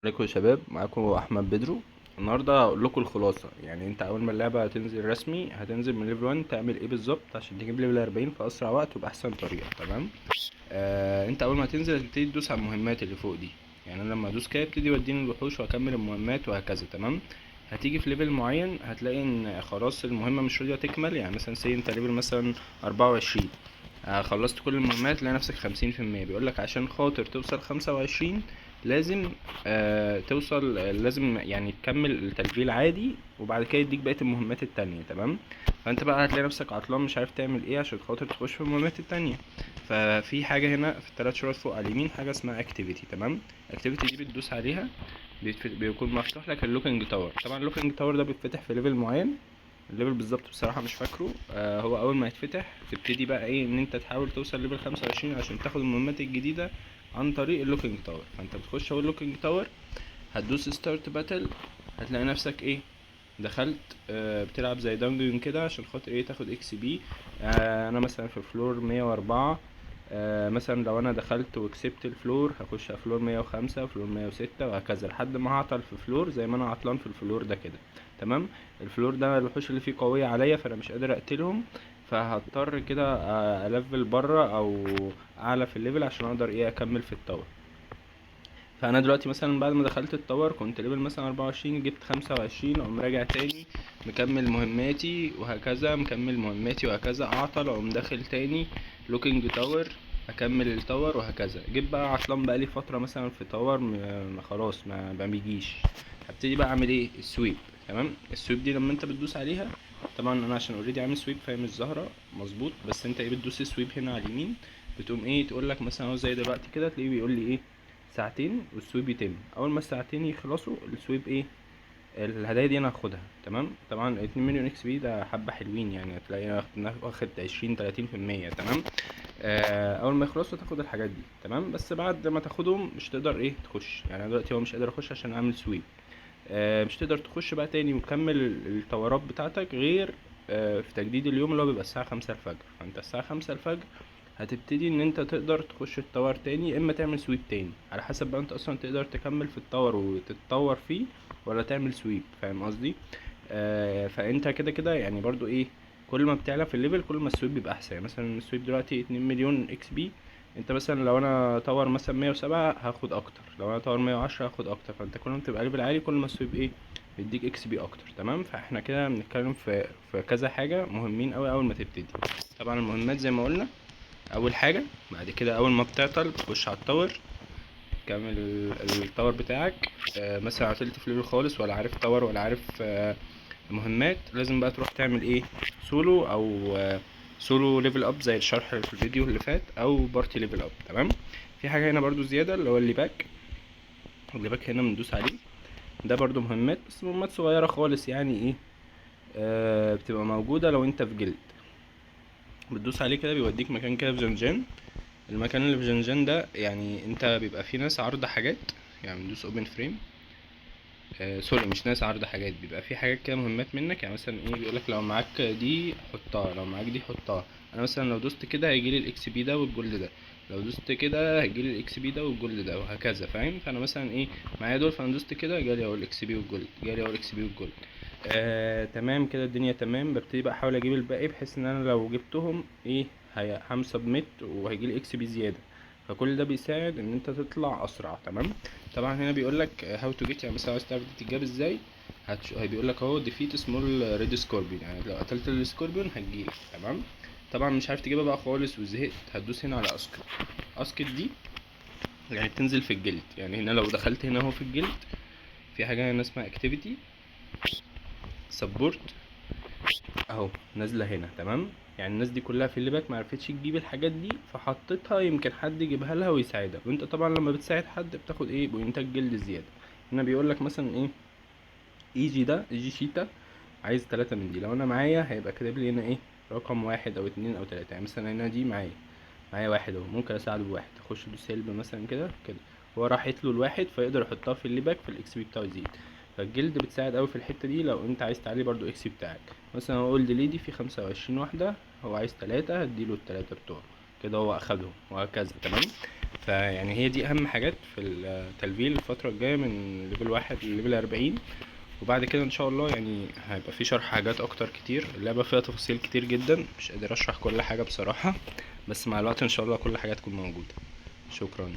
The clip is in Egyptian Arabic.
عليكم يا شباب، معاكم احمد بدرو. النهارده هقول لكم الخلاصة. يعني انت اول ما اللعبة هتنزل رسمي هتنزل من level 1 تعمل ايه بالظبط عشان تجيب level 40 في اسرع وقت وباحسن طريقه. تمام. انت اول ما هتنزل هتبتدي تدوس على المهمات اللي فوق دي. يعني انا لما ادوس كده يبتدي يوديني الوحوش واكمل المهمات وهكذا. تمام. هتيجي في level معين هتلاقي ان خلاص المهمة مش راضية تكمل. يعني مثلا say انت level مثلا 24، خلصت كل المهمات تلاقي نفسك 50%. بيقولك عشان خاطر توصل 25 لازم، توصل، لازم يعني تكمل التلفيل عادي وبعد كده يديك بقية المهمات التانية. تمام. فانت بقى هتلاقي نفسك عطلان مش عارف تعمل ايه عشان خاطر تخش في المهمات التانية. ففي حاجة هنا في التلات شرط فوق على اليمين حاجة اسمها activity. تمام. activity دي بتدوس عليها بيكون مفتوح لك ال looking tower. طبعا ال looking tower ده بيتفتح في level معين، ال level بالظبط بصراحة مش فاكره. هو أول ما يتفتح تبتدي بقى إيه إن أنت تحاول توصل level 25 عشان تاخد المهمات الجديدة عن طريق ال looking tower. فأنت بتخش أول looking tower هتدوس start battle، هتلاقي نفسك إيه دخلت، بتلعب زي dungeon كده عشان خاطر إيه تاخد XP. أنا مثلا في floor 104، مثلا لو أنا دخلت وكسبت ال floor هخش على floor 105 floor 106 وهكذا لحد ما هعطل في floor زي ما أنا عطلان في ال floor ده كده. تمام. ال floor ده الوحوش اللي فيه قوية عليا فأنا مش قادر أقتلهم، فهضطر كده ألفل بره أو أعلى في ال level عشان أقدر إيه أكمل في ال tower. فأنا دلوقتي مثلا بعد ما دخلت ال tower كنت level مثلا 24، جبت 25، أقوم راجع تاني مكمل مهماتي وهكذا، مكمل مهماتي وهكذا، أعطل أقوم داخل تاني looking tower أكمل ال tower وهكذا. جيت بقى عطلان بقالي فترة مثلا في tower خلاص ما بيجيش، هبتدي بقى أعمل إيه ال sweep. تمام. ال sweep دي لما أنت بتدوس عليها، طبعا أنا عشان already عامل sweep فهي مش ظاهرة مظبوط، بس أنت إيه بتدوس sweep هنا على اليمين بتقوم إيه تقول لك مثلا أهو زي دلوقتي كده تلاقيه بيقول لي إيه ساعتين وال sweep يتم. أول ما الساعتين يخلصوا ال sweep إيه الهدايا دي أنا هاخدها. تمام. طبعا 2 مليون XP ده حبة حلوين، يعني هتلاقي واخد عشرين تلاتين في المية. تمام. أول ما يخلصوا تاخد الحاجات دي. تمام. بس بعد ما تاخدهم مش تقدر إيه تخش. يعني أنا دلوقتي هو مش قادر أخش عشان أعمل sweep. مش تقدر تخش بقى تاني وتكمل التورات بتاعتك غير، في تجديد اليوم اللي هو بيبقى الساعة 5 الفجر. فأنت الساعة 5 الفجر هتبتدي إن أنت تقدر تخش ال tower تاني، يا إما تعمل sweep تاني على حسب بقى أنت أصلا تقدر تكمل في ال tower وتتطور فيه ولا تعمل sweep. فاهم قصدي؟ فأنت كده كده يعني برضو إيه كل ما بتعلى في ال level كل ما ال sweep بيبقى أحسن. يعني مثلا ال sweep دلوقتي 2 مليون XP، انت مثلا لو انا tower مثلا 107 هاخد اكتر، لو انا tower 110 هاخد اكتر. فانت كل ما تبقى level عالي كل ما ال sweep ايه بيديك XP اكتر. تمام. فاحنا كده بنتكلم في كذا حاجة مهمين قوي اول ما تبتدي. طبعا المهمات زي ما قلنا اول حاجة، بعد كده اول ما بتعطل بتخش على ال tower تكمل ال tower بتاعك. مثلا عطلت في level خالص ولا عارف tower ولا عارف، مهمات، لازم بقى تروح تعمل ايه سولو او، solo level up زي الشرح في الفيديو اللي فات، او party level up. تمام. في حاجة هنا برضو زيادة اللي هو اللي pack، اللي pack هنا بندوس عليه، ده برضو مهمات بس مهمات صغيرة خالص، يعني ايه، بتبقى موجودة لو انت في guild. بتدوس عليه كده بيوديك مكان كده في جنجان. المكان اللي في جنجان ده يعني انت بيبقى فيه ناس عارضة حاجات، يعني بندوس open frame، sorry مش ناس عارضة حاجات، بيبقى في حاجات كده مهمات منك. يعني مثلا ايه بيقولك لو معاك دي حطها، لو معاك دي حطها. انا مثلا لو دوست كده هيجيلي ال XP ده وال gold ده، لو دوست كده هيجيلي ال XP ده وال gold ده وهكذا. فاهم؟ فانا مثلا ايه معايا دول، فانا دوست كده جالي اهو ال XP وال gold، جالي اهو ال XP وال gold. تمام كده الدنيا تمام. ببتدي بقى احاول اجيب الباقي بحيث ان انا لو جبتهم ايه هعمل submit وهيجيلي XP زيادة. فكل ده بيساعد ان انت تطلع اسرع. تمام. طبعا هنا بيقول لك how to get، يعني مثلا عايز تعرف دي تتجاب ازاي، هي بيقول لك اهو defeat small red scorpion، يعني لو قتلت ال scorpion هتجيلك. تمام. طبعا مش عارف تجيبها بقى خالص وزهقت، هتدوس هنا على ask. ask دي يعني بتنزل في ال guild، يعني هنا لو دخلت هنا اهو في ال guild في حاجة هنا اسمها activity support اهو نازله هنا. تمام. يعني الناس دي كلها في اللي pack ما عرفتش تجيب الحاجات دي فحطيتها يمكن حد يجيبها لها ويساعدها. وانت طبعا لما بتساعد حد بتاخد ايه بوينتات guild زيادة. هنا بيقول لك مثلا ايه ايجي ده ايجي شيتا عايز 3 من دي، لو انا معايا هيبقى كاتب لي هنا ايه رقم 1 او 2 او 3. يعني مثلا هنا دي معايا 1 اهو، ممكن اساعده بواحد، اخش ادوس help مثلا كده كده، هو راحت له الواحد فيقدر يحطها في اللي pack فال XP بتاعه يزيد. فال guild بتساعد قوي في الحتة دي لو انت عايز تعلي برضو XP بتاعك. مثلا هو old lady في 25 واحدة، هو عايز 3، هديله التلاتة بتوعه كده، هو اخدهم وهكذا. تمام. فيعني هي دي اهم حاجات في التلفيل الفترة الجاية من level 1 ل level 40. وبعد كده ان شاء الله يعني هيبقى في شرح حاجات اكتر كتير. اللعبة فيها تفاصيل كتير جدا، مش قادر اشرح كل حاجة بصراحة، بس مع الوقت ان شاء الله كل حاجة تكون موجودة. شكرا.